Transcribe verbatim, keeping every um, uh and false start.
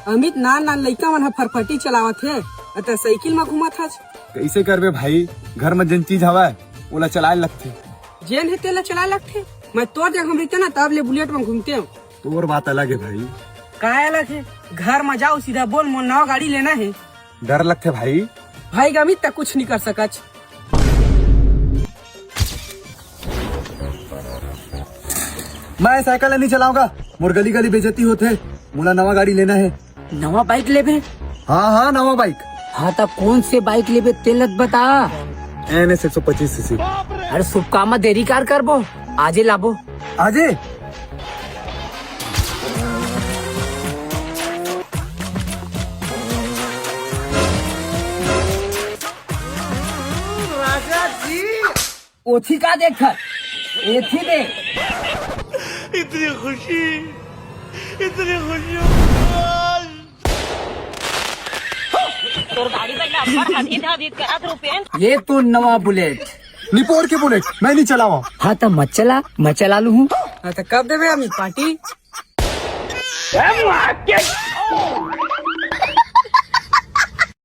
अमित, नान नान लइका मन ह फरफटी चलावत हे, अउ तैं साइकिल म घूमत हस। कइसे करबे भाई, घर म जेन चीज हवय, ओला चलाए लगथे। जेन हे तेला चलाए लगथे। मैं तोर जगह म रहितेंव ना, तब ले बुलेट म घूमतेंव। तोर बात अलग हे भाई। काय अलग हे? घर म जाओ, सीधा बोल, मोर नवा गाड़ी लेना हे। डर लगथे भाई। भाई अमित, तैं कुछ नहीं कर सकच। मैं साइकिल नहीं चलाऊंगा, मोर गली गली बेइज्जती होथे, मोला नवा गाड़ी लेना हे। नवा बाइक लेबे? हाँ हाँ, नवा बाइक। हाँ, त कोन से बाइक लेबे, तेला त बता। एन एस एक सौ पच्चीस सीसी। अरे शुभ काम म देरी काबर करबो, आजे लाबो। आजे? राजा जी। ओथी का देखत? एथी दे। इतनी खुशी, इतनी खुशी। तोर गाड़ी में नंबर हदी हदी करत रुपेन। ये तो नवा बुलेट। निपोर के बुलेट, मैं नहीं चलावा। हाँ, त मत चला, मैं चला लूँ हूँ। हाँ, त कब देबे अमित पार्टी?